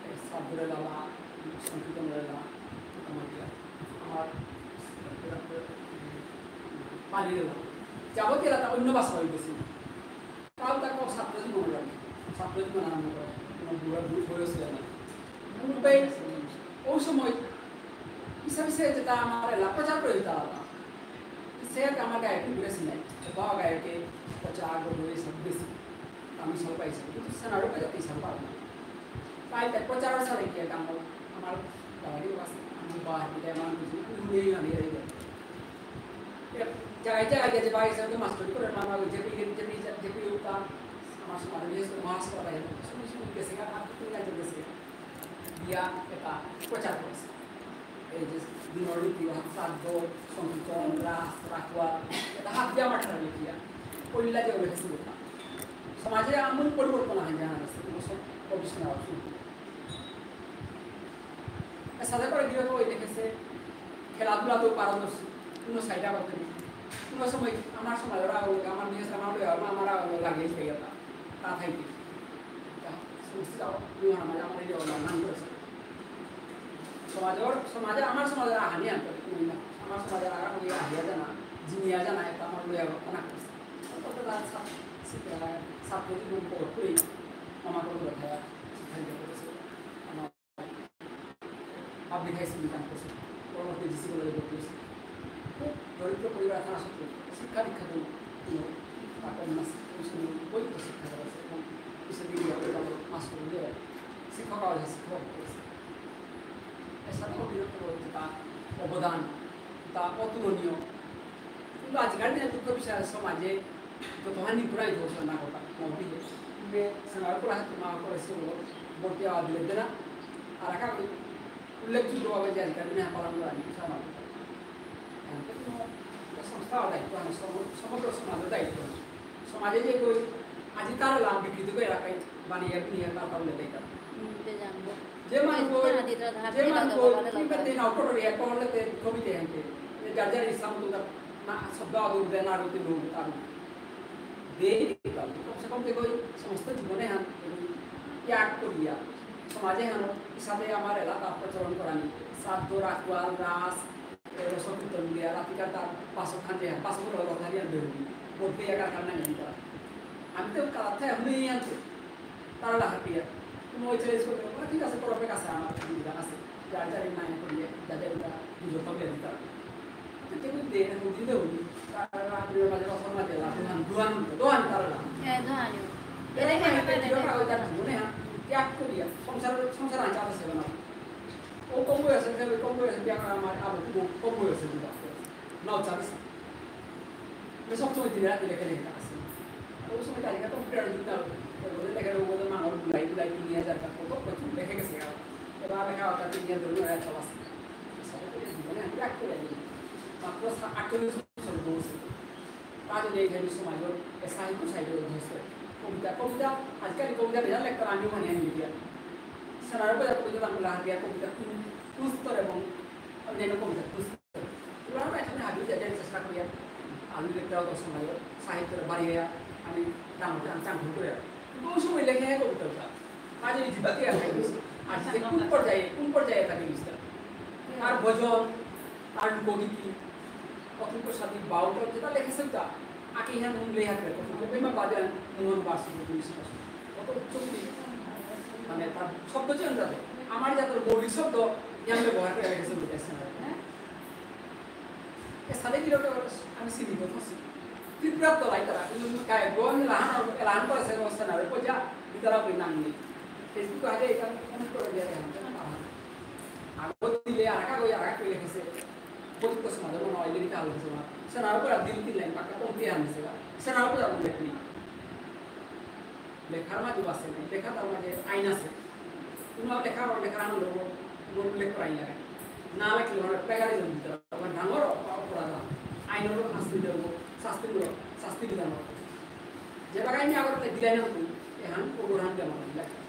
এ, শ্রাদ্ধরে লালা, সংকীর্তনরে লালা, আমার, আমার, পালিরে লালা। যাবতীয় লাতা অন্য ভাষা হয়ে গেছে। তাও তাকে ছাত্র জীবন লাগে, ছাত্র জীবন আরম্ভ করে, কোনো বুড়া বুড়ি হয়ে ছিল না। পূর্বে ওই সময় পিছে পিছে যেটা আমার এলাকা প্রচার করে দিতে হবে, সে আমার গায়ে একটু ঘুরে ছিল, বাবা গায়ে কে পচা আগ ধরে সব বেশি, আমি সব পাইছি, কিন্তু সেনারও পেয়ে যাতে সব পারবো না। তাই তাই প্রচার সারে কি এটা আমার, আমার বাড়ি বাস, আমি বাড়ি আমার কিছু নেই, আমি এই জায়গায় জায়গায় গেছে, বাড়ি সাথে মাস্টারি করে, মামা যে পি, যে পি, যে পি উতা, আমার সমাজে বিশেষ করে মহাসভা, শুনে শুনে গেছে, আর তুমি আগে গেছে, দিয়া এটা প্রচার করেছে। এই যে দিনর নীতি, শ্রাদ্ধ, সংকীর্তন, রাস, রাখুয়া, এটা হাত দিয়া আমার ঠারে লিখিয়া, পল্লা যে লেখেছে ওটা। সমাজে আমূল পরিবর্তন আহান জানা গেছে, কোনো সব গবেষণা শুরু। এর সাথে করে গিয়ে তো ওই দেখেছে, খেলাধুলাতেও পারদর্শী, কোনো সাইডে করতে নেই। কোনো সময় আমার সমাজের আগে, আমার মেয়ে, আমার লগে, আমার, আমার আগে লাগিয়ে খেয়ে যেতাম, তা থাইতে। তা সমস্ত যাও, তুমি আমার মাঝে আমার এই যে নাম করেছে। সমাজের, সমাজে, আমার সমাজে আহানি আনতে, তুমি না, আমার সমাজে আগা তুমি আহিয়া জানা, জিনিয়া জানা, এটা আমার লগে ঘটনা করেছে। তত তার ছাত্র, ছাত্র জীবন পড়ে, আমার কোনো কথা, শিক্ষা নিতে করেছে। আমার পাবলিক হাই স্কুল কাম করছে, পরবর্তী জি সি কলেজে ভর্তি হয়েছে। খুব দরিদ্র পরিবার থানা সত্ত্বেও শিক্ষা দীক্ষা কোনো, কোনো তার কম না, কোনো সময় উপযুক্ত শিক্ষা দেওয়া হয়েছে এবং বিশ্ববিদ্যালয়ে ভালো মাস্টার হয়ে শিক্ষক আওয়াজ শিক্ষক করেছে। এর সাথে অতিরিক্ত যেটা অবদান, তা অতুলনীয়। কিন্তু আজকাল দিনে দুঃখ বিষয় সমাজে যত হানি পুরাই ঘোষণা না কথা, না উঠে। সেনার পুরা হাতে মা করে সে ভর্তি হওয়া দিলে দেনা। আর একা উল্লেখযোগ্যভাবে যে আজকাল দিনে পালন করা যায়, সমাজ। এমন কোনো একটা সংস্থার দায়িত্ব, আমার সম-, সমগ্র সমাজের দায়িত্ব। সমাজে যে কই আজি তার লাভ বিকৃত করে রাখে, বানিয়ে নিয়ে তার তাহলে দেয় তারা। হুম, তে জানবো। যে মানুষ তে কই, আদি তো ধার যে দিলে মানুষ তো কই, বলা কি লাগবে। করতে না, অটো রে, এক করলে তে কবিতে আনতে। এ যার যার ইসলাম তো তার না, শব্দ আদর দেয় না, আরতি লোক তার। দেই দিতাম। কমসে কম দেখো, এই সমস্ত জীবনে হান ত্যাগ করিয়া সমাজে হান হিসাবে আমার এলাকা প্রচলন করানি। শ্রাদ্ধ, রাখুয়াল, রাস, এ, রসকীর্তন দিয়া, রাতিকার তার পাঁচক খান যে, পাঁচক হলো কথা দিয়া বেরোবি। বদলে একার কারণে আমি তারা। আমি তো কালাতে আমি আনতে। তারা লাহার পিয়া। তুমি ওই ছেলে স্কুল করে, ঠিক আছে, তোর অপেক্ষা আছে, আমার সুবিধা আছে। যার যার নাম করিয়ে, যাদের ওরা পুজো করবে, আমি তারা। তো কেউ দেয় না, কোনদিন দেবো নি। তারা রাত্রে বাজে রসম বাজে, রাত দোহান, দোহান, দোহান তারা না। হ্যাঁ, দোহানি। এরা এরা এখানে এখানে এখানে এরা এরা কাগজ আর মনে হয়, ত্যাগ করিয়া, সংসার, সংসার আনতে আসে না। ও কম বয়সে, কম বয়সে, বিয়া করা আমার, আবার খুব কম বয়সে বিয়া করে। নাও চালিস। সব সময় দিনে রাতে লেখা লেখা আছে। ওই সময় তালিকা তো বিরাট দিতে হবে। ওদের লেখা ওদের মানব বুলাই বুলাই তিন হাজার টাকা কত প্রচুর লেখে গেছে। এবার লেখা ওটা তিন হাজার ধরে একটা আছে। সব করে জীবনে আমি এক করে দিই। মাত্র সা-, আটচল্লিশ বছর বয়সে। তা যদি এই ধরনের সমাজ হোক, এ সাহিত্য সাহিত্য অভ্যস্ত। কবিতা, কবিতা, আজকাল কবিতা বেজান লেখতারা আমি মানে আমি লিখিয়া। সারা কবিতা, কবিতা বাংলা হাতিয়া কবিতা কুন-, কুস্তর এবং অন্যান্য কবিতা কুস্তর। পুরানো এখানে হাবি যাতে চেষ্টা করিয়া, আমি লেখতাও তো সময় সাহিত্যর বাড়ি হইয়া আমি দাম চাং চাং করে। কিন্তু ওই সময় লেখে কবিতা। কাজে এই জিবাকে আর খাই গেছে। আর সে কোন পর্যায়ে, কোন পর্যায়ে তাকে লিখতে? তার ভজন, তার লোকগীতি, অতন্ত্য সাদী বাউল, যেটা লেখেছে তা, আগে ইহান নুন লেখা করে, তখন তো বেমা বাদে নুন বাসি করে লিখেছে। কত উচ্চ কবি, মানে, তার শব্দ চয়ন যাতে, আমার জাতের মৌলিক শব্দ, ইয়ান ব্যবহার করে লেখেছে বলতে আসছে না, হ্যাঁ? এর সাথে কি লোক আমি সীমিত থাকছি। ত্রিপুরা তো লাই তারা, কিন্তু গায়ে গোয়ান লাহান, লাহান করে সে অবস্থা না, ওই পর্যা, বিদ্যালয় নাম নেই। Facebook আগে এটা comment করে দিয়ে গেলাম, আগত দিলে আর কাগজ আর কাগজ লেখেছে। প্রযুক্ত সমাজে মনে হয় যদি কালো হচ্ছে না। সেনার উপর আর দিন তিন লাইন পাক্কা কমতে আনছে না। সেনার উপর আর লেখনি। লেখার মাঝে বাসে নেই, লেখা তার মাঝে আইন আছে। কোনো লেখা আর লেখা আনন্দ, কোনো লেখ করাই লাগে। না লেখলে মানে প্লেগারিজম দিতে হবে। মানে ডাঙর অপরাধ। আইন হলো শাস্তি দেবো, শাস্তি মূলক, শাস্তি বিধান হবে। যে জায়গায় আমি আগর দিলাই না তুমি, এহান ওগরহান দেওয়া লাগে।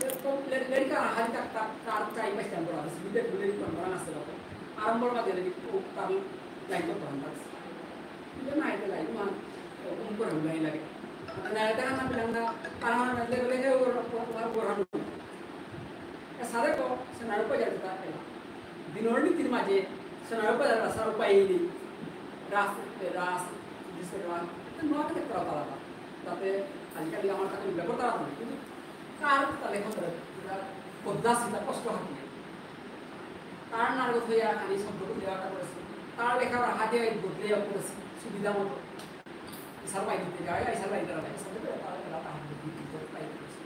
এরকম লে-, লেরিকা হারি তাক তাক তার চাই পাঁচটা বড় আছে, বিদ্যা লেরিকা বড় আছে রকম। আরম্ভর মাঝে লেরিক ও তার লাইন করতে হয় না। কিন্তু না, এটা লাইন মান, ওম করে লাইন লাগে। না, এটা না, না, না, তারা না, লে-, লেখে ওর, ওর, ওর, ওর, এ সাদে কো, সেনার উপর যাতে তা পেলা। দিনর নীতির মাঝে, সেনার উপর যাতে রাস্তার উপায় নেই। রাস, রাস, বিশেষ করে রাস, তো নোয়া করে করা পারা। তাতে আজিকালি আমার কাছে ব্যাপার তারা নেই। কিন্তু তার, তার লেখা করে, এটা পদ্মা সিধা কষ্ট হাঁটিয়ে। তার নারগত হইয়া খালি শব্দ করে দেওয়া করেছে। তার লেখা হাতে বদলে করেছে, সুবিধা মতো। ইসার বাইরে দিতে যায়, ইসার বাইরে দাঁড়ায়, ইসার বাইরে দাঁড়ায়, তার হাতে দিতে যায়, বাইরে করেছে।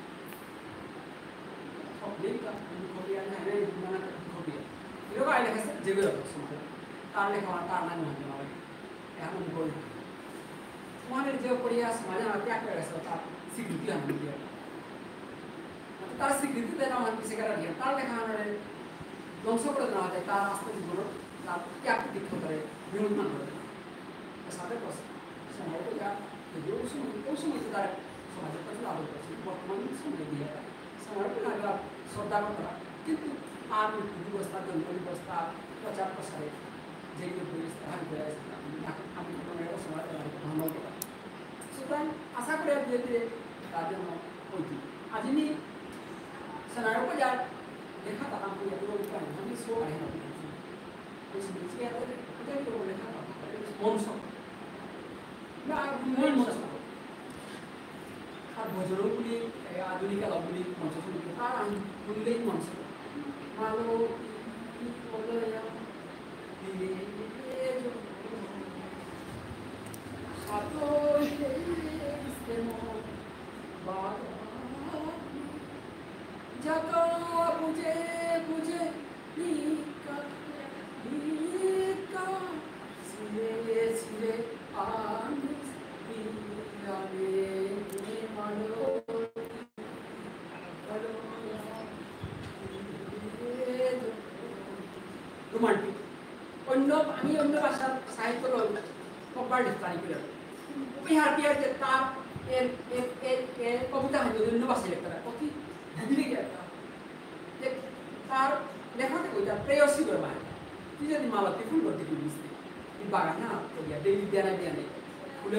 সব লেখা, আমি কপি আনি, আমি মানে কপি। এরকম আইলে গেছে, যেগুলো সমাজ। তার লেখা, তার নাম মনে হয়। এখন আমি বলি। ওখানে যে পড়িয়া সমাজে আমার ত্যাগ করে গেছে, তার স্বীকৃতি আমি দিয়ে। তার স্বীকৃতি দেনা আমার পিছে কারা দিয়ে, তার লেখা আমার ধ্বংস করে দেওয়া হয়, তার আস্ত জীবন, তার ত্যাগ দীক্ষা করে, নির্মাণ করে দেওয়া হয়। সাথে কথা, সমাজে যা, যে ওই সময়, ওই সময় তো তার সমাজের কাছে আদর করছে, বর্তমান সময় দিয়ে তার। সমাজে আগে শ্রদ্ধা করতারা, কিন্তু আর মৃত্যু দিবস, তার জন্ম দিবস, তার প্রচার প্রসারে যেগুলো বই স্থাপন করে আছে, আমি, আমি কোনো মেয়ের সমাজ ভালো কথা। সুতরাং আশা করি ধীরে ধীরে তার জন্য হইতে। আজিনি সেনার উপর যার দেখা তারা আমি এত উপায় আমি সো আহে না। ওই সময় যে এত কোথায় করবো লেখা মন সব। না, মন মন সব। আর ভজন বুলি, এ, আধুনিক আলাপ বুলি মঞ্চ শুনতে, তার আমি বললেই মঞ্চ। মালো, কি, কি, কি, বলো, এরকম। রোমান্টিক। অন্য, আমি অন্য ভাষার সাহিত্য লই, কপাল ডিফারি করে। উপেই হারপিয়ার যে তার এর, এর, এর, এর কবিতা হয় অন্য ভাষায় লেখা, কবি ভুগিলে গিয়ে একটা। যে তার লেখাতে কইতা প্রেয়সী করে মারে। তুই যদি মালতী ফুল করতে কি বুঝতে? তুই বাগান না, তো গিয়া ডেইলি বিয়ানে বিয়ানে ফুলে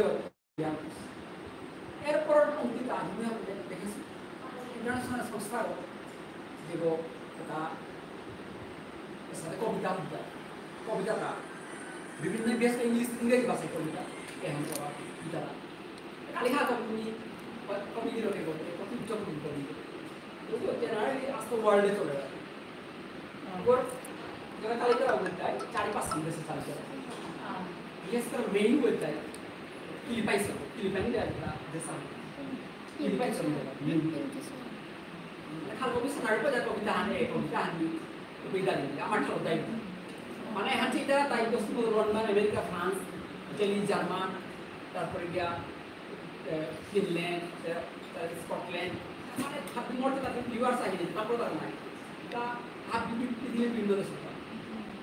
এরপর পঙ্ক্তিটা আমি দেখেছি, ইন্টারন্যাশনাল সংস্থার যেগো এটা এর সাথে কবিতা, কবিতাটা বিভিন্ন, বিশেষ করে ইংলিশ, ইংরেজি ভাষায় কবিতা। এহান করা, ইতারা। কালিকা কবি, কবি দিলকে বলতে, কবি উচ্চ কবি কবি। ওগুলো generally আস্ত world এ চলে গেছে। ওর যারা কালিকা বলতে হয়, চারি পাঁচ দেশে চালিত হয়। বিশেষ করে মেইন বলতে হয়, ফিলিপাইন্স, ফিলিপাইন দেশ। ফিলিপাইন্স। খাল কবি সোনার পর কবিতা হানে, কবিতা হানি, কবিতা দিন, আমার ঠারো তাই। মানে, হান চিন্তা তাই তো শুধু London, America, France, Italy, German, তারপরে গিয়া, এ, ফিনল্যান্ড, এ, তারপরে স্কটল্যান্ড। মানে, হাবি মোর তো তাদের ভিউয়ার্স আগে, তারপর তার নাই। তা হাবি পৃথিবীর বিভিন্ন দেশ।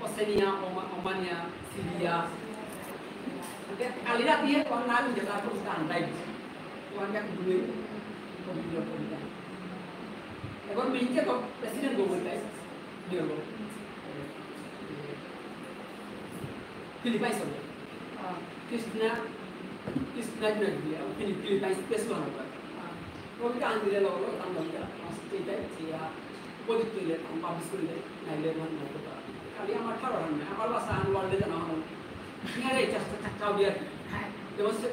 অসেনিয়া, ওমা-, ওমানিয়া, সিরিয়া। ওকে, কালি রাতি হে তোমার নাম নিয়ে তারপর তার নাই। তোমার কাছে দূরে কবিতা, কবিতা। এবার মেইন যে প্রেসিডেন্ট গভর্নমেন্ট নিয়োগ। ফিলিপাইন্স হবে। আহ, ক্রিস্টিনা, ক্রিস্টিনা জুয়েল দিয়ে, ফিলি-, ফিলিপাইন্স প্রেস হবে। আহ, ওকে আনতে গেলে হলো, তার নামটা, আমার সাথে এটাই, যে, আহ, উপযুক্ত হইলে, আমি পাবলিশ করে দেয়, নাইলে আমার নাম করতে পারে। খালি আমার ঠারো হয় না, আমার ভাষা, আমি ওয়ার্ল্ডে জানা হয়। ঠিক আছে, চেষ্টা, চেষ্টা হবে আর কি। যেমন সে,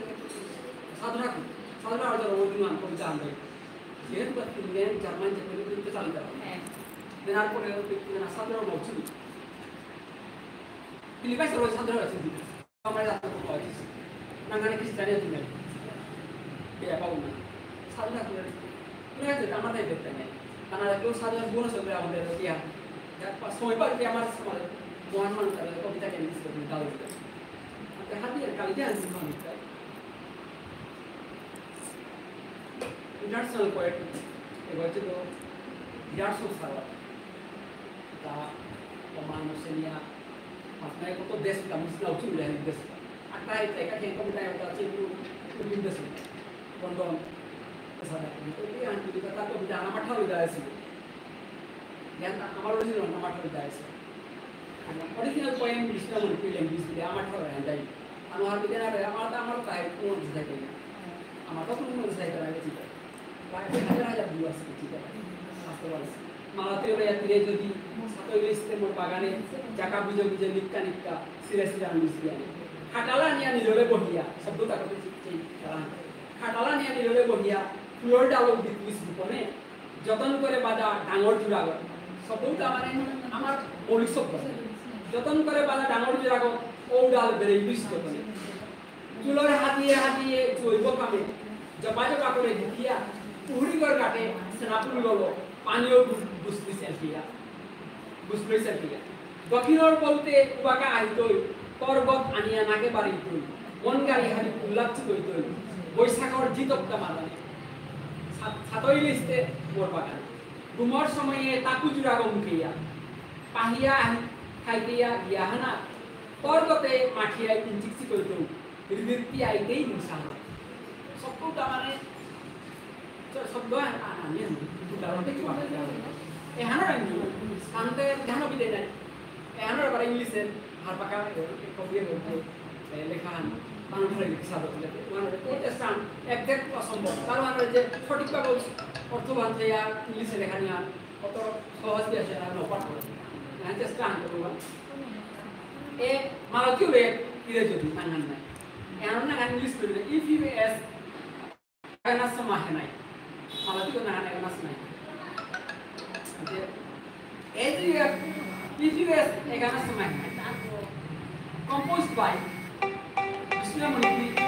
সাধু ঠাকুর, সাধু ঠাকুর যারা ওই দিন কবিতা আনবে। যেহেতু বা ফিনল্যান্ড, জার্মান, জাপানে কিন্তু চালু করা হয়। হ্যাঁ। দেন আর পরে ওই ব্যক্তি যেন সাধারণ মজুরি। ফিলিপাইন্স ওই সাধারণ আছে দিকে। আমরা জানতে পারি। নাঙহানে খ্রিস্টান আছে না? বিয়া পাবো না। সাধারণ করে। ঠিক আছে, আমার তাই দেখতে নেই। তারা কেউ সাধারণ গুণ সব আমাদের ইয়া। সময় পার কি আমার সমাজে মহান মানুষ তারা কবিতা কেন দিচ্ছে? দাও। হাতে হাতে কালি জানছি মানুষ। ইন্টারন্যাশনাল পোয়েট, এবার ছিল ইয়ার্স অফ সার্ভার। তা, তা মানুষ নিয়ে, আপনার কত দেশ, তা মুসলিম উচিত উল্লেখ দেশ। আর তাই, তাই, কাছে কবিতা একটা আছে, একটু, একটু ভিন দেশ। লন্ডন, এসাদে। তো, এই আনন্দ, তা কবিতা আমার ঠারো দেওয়া ছিল। জ্ঞান আমার অরিজিনাল আমার ঠারো দেওয়া ছিল। অরিজিনাল পোয়েম ইংলিশ না মনে করি ইংলিশ দিয়ে আমার ঠারো দেয়। আর ওহার ভিতরে আর আমার তো, আমার তাই কোনো কিছু থাকে না। আমার তো কোনো কিছু থাকে না, ঠিক আছে। প্রায় হাজার হাজার ভিউ আছে, ঠিক আছে। আসতে পারে। মালাতে ওরা তীরে যদি সাতই লিস্তে মোর বাগানে, জাকা বুঝে বুঝে নিক্কা নিক্কা, সিরে সিরে আমি সিরে। খাটালা নিয়া নিরলে বহিয়া, শব্দ তাকতে ঠিক, ঠিক, খাটালা নিয়া নিরলে বহিয়া, ফুলর ডালো বিপুষ গোপনে, যতন করে বাঁধা ডাঙর জোড়াগত। শব্দটা মানে আমার মৌলিক শব্দ। যতন করে বাঁধা ডাঙর জোড়াগত, ঔ ডাল বেড়ে ইলিশ যতনে। চুলর হাতিয়ে হাতিয়ে জৈব কামে, জপা জপা করে ঢুকিয়া, পুহুরিগর ঘাটে সেনাপুর ললো, পানীয় বু-, বুসলি সেলফিয়া। বুসলি সেলফিয়া। দক্ষিণর বলতে উবাকা আহিতই, পর্বত আনিয়া নাকে বাড়িতই, মন গাড়ি হারি উল্লাপ চুকইতই, বৈশাখর জিতকটা মাদানে। সা-, সাতই লিস্তে মোর বাগান। ঘুমর সময়ে তাকু জুড়া গম খেয়া, পাহিয়া আহি, খাইতেয়া গিয়াহানা, পর্বতে মাঠিয়ায় ইঞ্চিক চিকইতই, রিদিপ্তি আইতেই মুসাহানা। শব্দটা মানে, চ-, শব্দ আন-, আন-, আনি আনি, উদাহরণ দেখি পাবে। এহানো রাখি, কারণ তো এহানো বিদে নাই। এহানো আবার ইংলিশে হারপাকা, এ, কবিয়ে বলতে, এ, লেখা আন, বাংলা ধরে লিখে সাদা বলে। ওহানো তো চেষ্টা আন, exact অসম্ভব। কারণ আমরা যে সঠিকভাবে অর্থ বানতে আর ইংলিশে লেখা নিয়ে আন, অত সহজ দিয়ে আসে না, না পাঠ করে। এহান চেষ্টা আন করবো। এ, মালতীয় রে, ইরে যদি, নাঙহান নাই। এহানো নাঙহান ইংলিশ করে, if you ask এগানা সমাহে নাই। মালাতীয় নাঙহান এগানা সমাহে নাই। যে, এই যে, পি জি এস এগানা সমাহে নাই। Composed by বিষ্ণু মণিপুরী।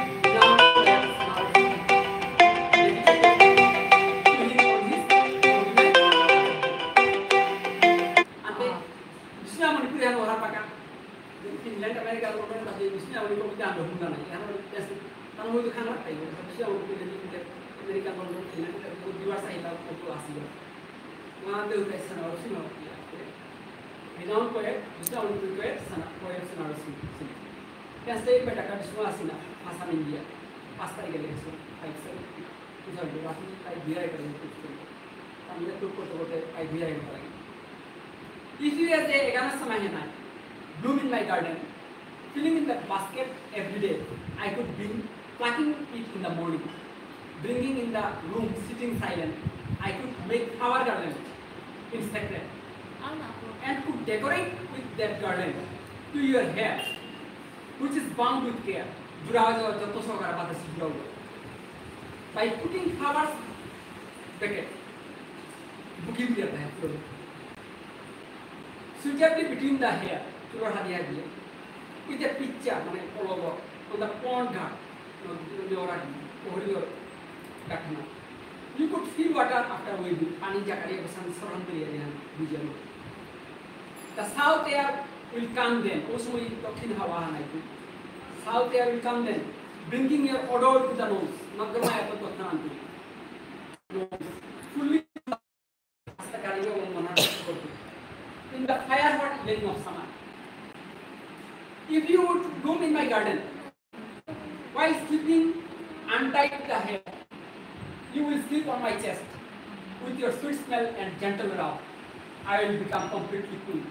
আনতে বিষ্ণু মণিপুরী হান ওরা পাকা। ফিনল্যান্ড, আমেরিকা, লন্ডন, তাতে বিষ্ণু মণিপুরী কবিতা আমরা হুনলাম না। এখানে বেশ, তার মধ্যে খান রাখতে হবে। বিষ্ণু মণিপুরী যদি কিন্তু আমেরিকা, লন্ডন, ফিনল্যান্ড, তাতে বহুত viewers আইতা, কত আসি। ওনাদের উদ্দেশ্যে না, অবশ্যই না, কি আছে। Renowned poet, বিষ্ণু মণিপুরী poet, সানা, poet সানা রসুন Singh. Translate by Doctor Bishnu Asina, Assam, India. পাঁচ তারিখে লেখেছে, five seven। বুঝা গেল, রাতি প্রায় দুই আড়াইটা পর্যন্ত করতে করতে। আমি একটু করতে করতে প্রায় দুই আড়াই ঘন্টা লাগে। If you as a এগানা সমাহে নাই, bloom in my garden, filling in the basket every day, I could bring, plucking it in the morning, bringing in the room, sitting silent, I could make flower garden in secret, and could decorate with that garland to your hair, which is bound with care, জুড়া হয়ে যাওয়া যত সহকারে বাতাস জুড়া হয়ে যায়। By putting flowers, দেখে, বুকিং দিয়ে দেয়, suitably between the hair, চুলর হাদিয়া দিয়ে, with a picture, মানে, কলব, on the pond ঘাট, নদীর ওরা, ওহরিও, কাকিমা। You could feel water after weaving, পানি জাকারি অবস্থান সরণ করিয়া দেন, বুঝে না। The south air will come then, ও সময় দক্ষিণ হাওয়া হানাইতে। South air will come then, bringing your odor to the nose, নগরমা এত দক্ষিণ আনতে। Fully In the fire hot evening of summer. If you would room in my garden, while sleeping, untied the hair, you will sleep on my chest. With your sweet smell and gentle love, I will become completely cool.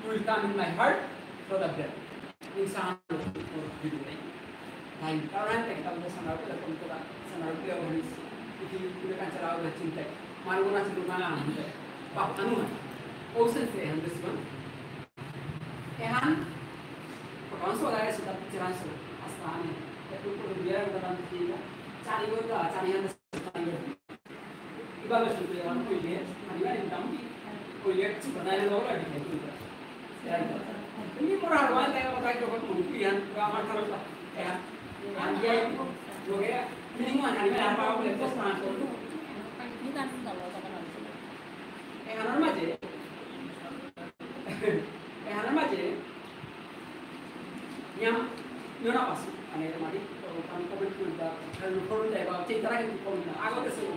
You will come in my heart for the breath. Insan video. Hai, karena kita udah sana udah kontra, sana udah organisasi. Itu udah kan cara udah cinta. Malu nasi rumah lah. Pak anu lah. Ocean sih yang terus. Ehan, pertama soal ada sudah pikiran soal. Astana. Itu pun dia udah bantu kita. Cari udah, cari yang Iba ba sutu ya, ko ile, ani ba ni tambi, ko ile, si pata ile lo la di ko. Ini pura ruan tayo ko tayo ko mo pian, ko amar taro pa. Ya. Ani ya, lo ke, ini mo ani ba apa ko le ko sa ko. Ni tan sa lo ta na. Eh, ano ma je. Eh, ano ma je. Nyam, nyona pasu, ane mari, o, kami comment kuri da, kami comment da, ba, cintara ke comment da, ago te sego,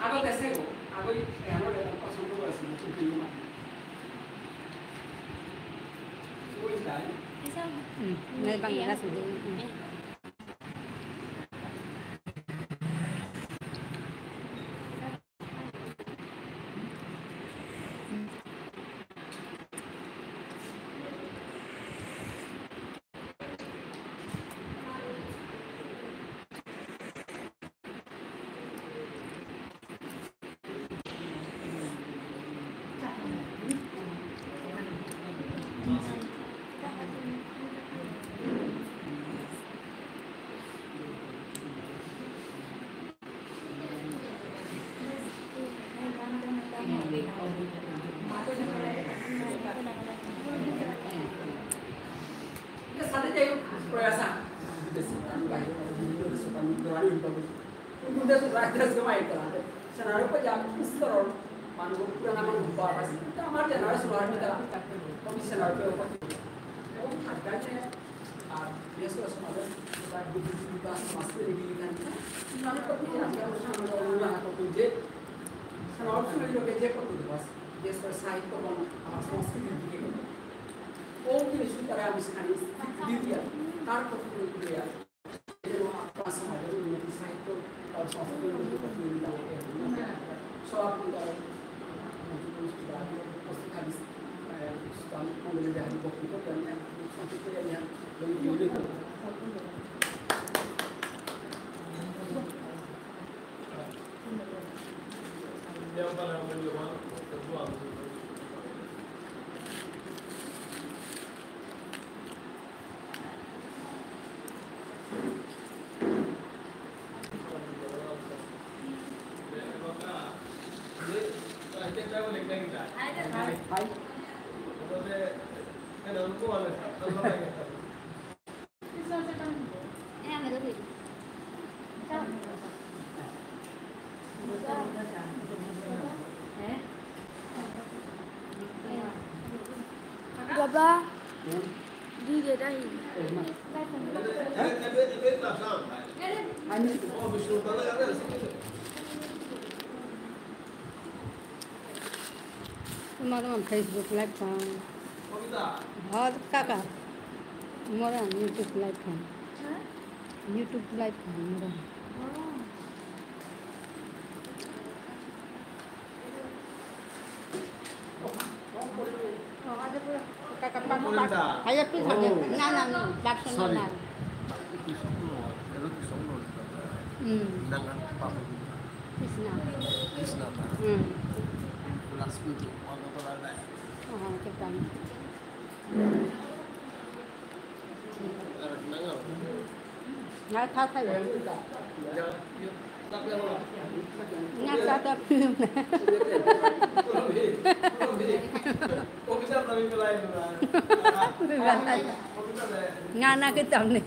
ago te sego, ago, eh, ano le, pasu, no, pasu, no, pasu, no, pasu. Who is that? Hmm, may bang nila sa din. Hmm. আর দেশর সমাজে তার বুদ্ধিজীবী বা সমাজসেবী গিরি থাকি, নানা প্রকৃতি আজকে আমরা সামনে অবলম্বন করতে যে, সারা অর্থনৈতিক লোকে যে করতে পারছে, দেশর সাহিত্য এবং আমার সংস্কৃতির দিকে গেলে। ও কিন্তু সুতরাং আমি সেখানে দিদিয়া, তার প্রতি দিয়া, এই যে আপনার সমাজের উন্নতি সাহিত্য, তার সংস্কৃতির উন্নতি প্রতিযোগিতা, সব প্রকার উপস্থিত থাকি, আহ, সুতরাং মঙ্গলে দেহাদি বক্তব্য, আমি সংক্ষেপে আমি বাবা, দিদি এটা হিল। তোমার আমার Facebook live খান। ভাত কাকা। মোরা YouTube live খান। YouTube live খান মোরা। Ayo, please, oh. Na, na, na, na. Sorry. Ito sa mga, ano, ito sa mga, hmm. Please na. Please na. Hmm. Last week, ano to lang na. Oo, kita. Nga tha tha. Nga tha tha. Nga na ke tamne.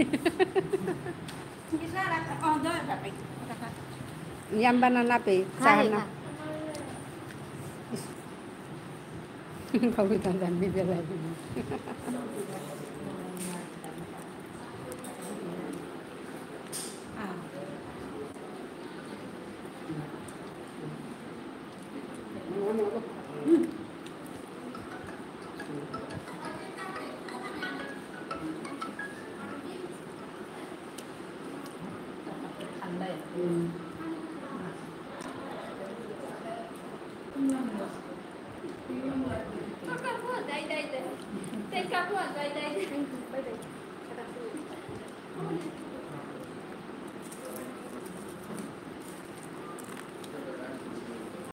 Yang banana pe, hai, sahana. Kau kita dan di belai.